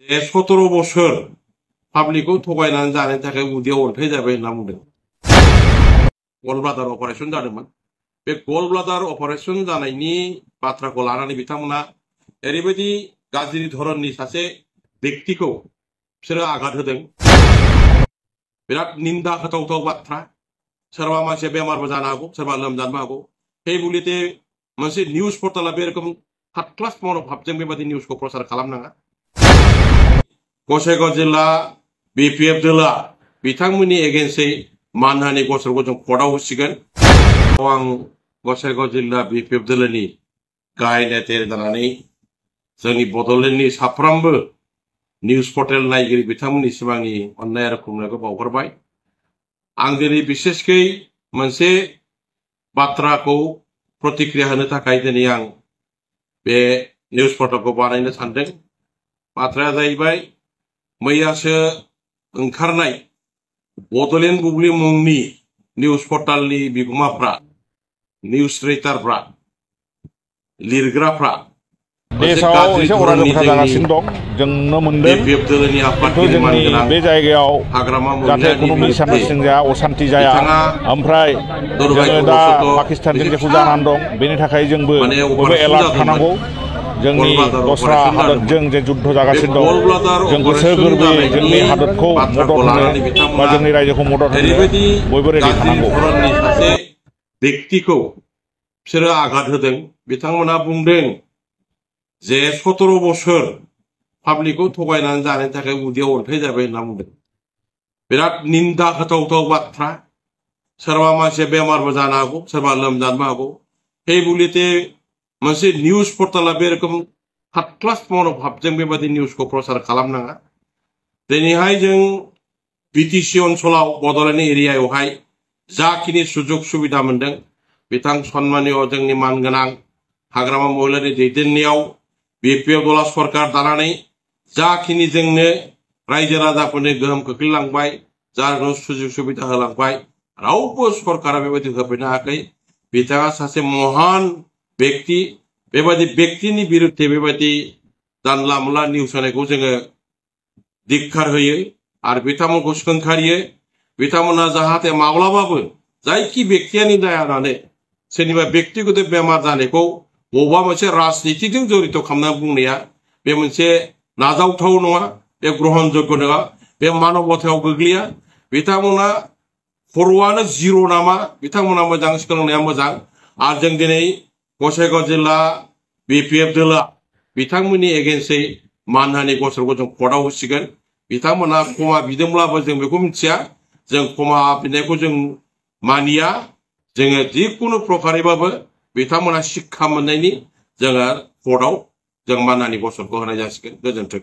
17 বছর পাবলিकखौ थगायनानै जानायनि थाखाय उदैयाव अन्थाइ जाबाय होनना बुंदों। गल ब्लादार अपारेशन जादोंमोन। बे गल ब्लादार अपारेशन जानायनि बाथ्राखौ लानानै बिथांमोना ओरैबायदि गाज्रि धरननि सासे व्यक्तिखौ बिसोरो आघात होदों। बिराद निन्दा होथावथाव बाथ्रा। सोरबा मानसिया बेमारबो जानो हागौ, सोरबा लोमजानोबो हागौ। हे बुलिते मोनसे निउज पर्टाला बे रोखोम थार्ड क्लास मनोभाबजों बेबादि निउजखौ प्रचार खालामनाङा। गसाइगाव जिल्ला बिपिएफ दोला बिथांमोननि एगेन्स्टै मानहानि गसरखौ जों कर्टआव होसिगोन। आं गसाइगाव जिल्ला बिपिएफ दोलोनि गाहाय नेतायारि जानानै जोंनि बड'लेण्डनि साफ्रोमबो निउज पर्टेल नायगिरि बिथांमोननिसिम आंनि अननाय आरो खुलुमनायखौ बावहरबाय। आं दिनै बिसेसकै मोनसे बाथ्राखौ प्रतिक्रिया होनो थाखाय दिनै आं बे निउज पर्टेलखौ बानायनो सानदों। बाथ्राया जाहैबाय मैयासो ओंखारनाय बड'लेण्ड बुब्लि मुंनि निउज पर्टेलनि बिगोमाफ्रा, निउज राइटारफ्रा, लिरग्राफ्रा देशआव एसे अराजक खोथा जागासिनो दं। जोंनो मोनदों खिन्थु जोंनि बे जायगायाव जाहाथे खुनु मिसआन्डारस्टेन्डिं जाया, अशान्ति जाया। ओमफ्राय जोङो दा पाकिस्तानजों जेखौ जानानै दं बेनि थाखाय जोंबो बयबो एलार्ट थानांगौ। जोंनि दस्रा हादोरजों जे जुद्ध जागासिनो दं, जों गोसो गोरबोयै जोंनि हादोरखौ मदद होनो बा जोंनि रायजोखौ मदद होनो बयबो रेडि थानांगौ। सासे व्यक्तिखौ बिसोरो आघात होदों। बिथांमोना बुंदों जे 17 बोसोर पाब्लिकखौ थगायनानै जानायनि थाखाय उदैयाव अन्थाइ जाबाय होनना बुंदों। बिराद निन्दा होथावथाव बाथ्रा। सोरबा मानसिया बेमारबो जानो हागौ, सोरबा लोमजानोबो हागौ। हे बुलिते मोनसे निउज पर्टाला बे रोखोम थार्ड क्लास मनोभाबजों बेबादि निउजखौ प्रचार खालामनाङा। दिनैहाय जों बिटिसि ओनसोलाव बड'लेण्ड एरियायावहाय जाखिनि सुजुग सुबिदा मोनदों, बिथां सन्मानिय जोंनि मानगोनां हाग्रामा महिलारि दैदेननायाव बिपिएफ दला सरकार दानानै जाखिनि जोंनो रायजो राजाफोरनि गोहोम खोख्लैलांबाय, जानो सुजुग सुबिदा होलांबाय, रावबो सरकारा बेबायदि होफैनो हायाखै। बिथाङा सासे महान व्यक्ति। बेबायदि व्यक्तिनि बिरुद्धे बेबायदि जानला मोनला निउस होनायखौ जोङो धिक्कार होयो आरो बिथांमोनखौ सोंखारियो। बिथांमोना जाहाथे माब्लाबाबो जायखि व्यक्तियानो जाया होननानै सोरनिबा व्यक्तिगत बेमार जानायखौ बबेबा मोनसे राजनितिजों जड़ित खालामना बुंनाया बे मोनसे नाजावथाव नङा, बे ग्रहणयोग्य नङा, बे मानबतायाव गोग्लैया। बिथांमोना खर'आनो जिर' नामा, बिथांमोना मोजां सोलोंनाया मोजां। आरो जों दिनै गसाइगाव जिल्ला बिपिएफ दोला बिथांमोननि एगेन्स्टै मानहानि गसरखौ जों कर्टआव होसिगोन। बिथांमोना क्षमा बिदोंब्लाबो जों बेखौ मिथिया। जों क्षमा बिनायखौ जों मानिया। जोङो जिखुनु प्रकारेबाबो बिथांमोना शिक्षा मोननायनि जोङो कर्टआव जों मानहानि गसरखौ होनाय जासिगोन। गोजोन्थों।